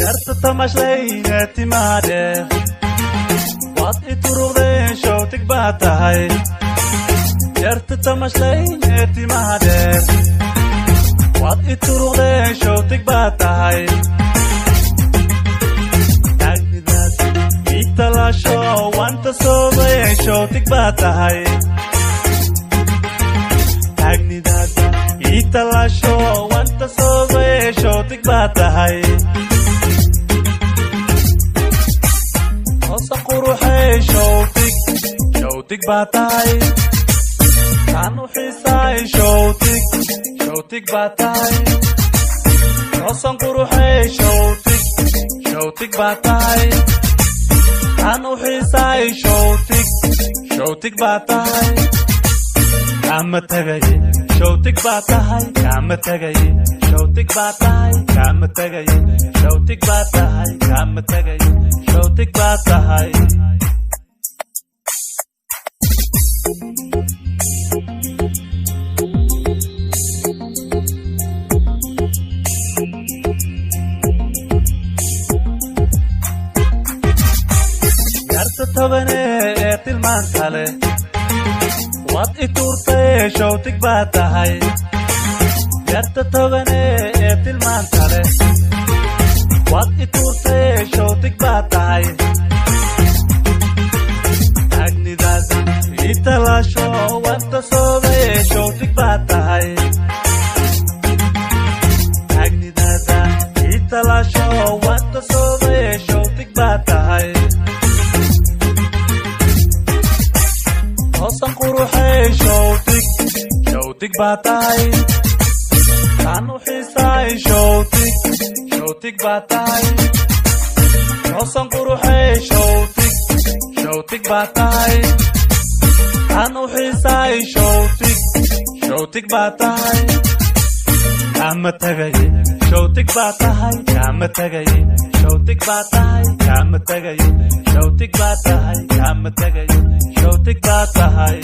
Yarta tamashleyne timaadheer, waad i turuqdeen, showtig baa tahay. Yarta tamashleyne timaadheer, waad i turuqdeen, showtig baa tahay. Taagnidaas ii talaasho, waanta soobay, showtig baa tahay. Taagnidaas ii talaasho, waanta soobay, showtig baa tahay. Hoosan quruxay, showtig, showtig baa tahay. Taan u xiisaay, showtig, showtig baa tahay. Hoosan quruxay, showtig, showtig baa tahay. Taan u xiisaay, showtig, showtig baa tahay. Kaama tagay, showtig baa tahay. Kaama tagay, showtig baa tahay. Kaama tagay, showtig baa tahay. Kaama tagay, showtig baa tahay. Yarta tabane ee tilmaanta leh, waad i tuurtay, showtig baa tahay. Yarta tabane ee tilmaanta leh, waad i tuurtay, showtig baa tahay. Taagnidaas ii talaasho, waanta soobay, showtig baa tahay. Taagnidaada ii talaasho, waanta soobay, showtig baa tahay. Hoosan quruxay, showtig, showtig baa tahay. Taan u xiisaay, showtig, showtig baa tahay. Hoosan quruxay, showtig, showtig baa tahay. Taan u xiisaay, showtig, showtig baa tahay. Kaama tagay, showtig baa tahay. Kaama tagay, showtig baa tahay. Kaama tagay, showtig baa tahay. Kaama tagay, showtig baa tahay.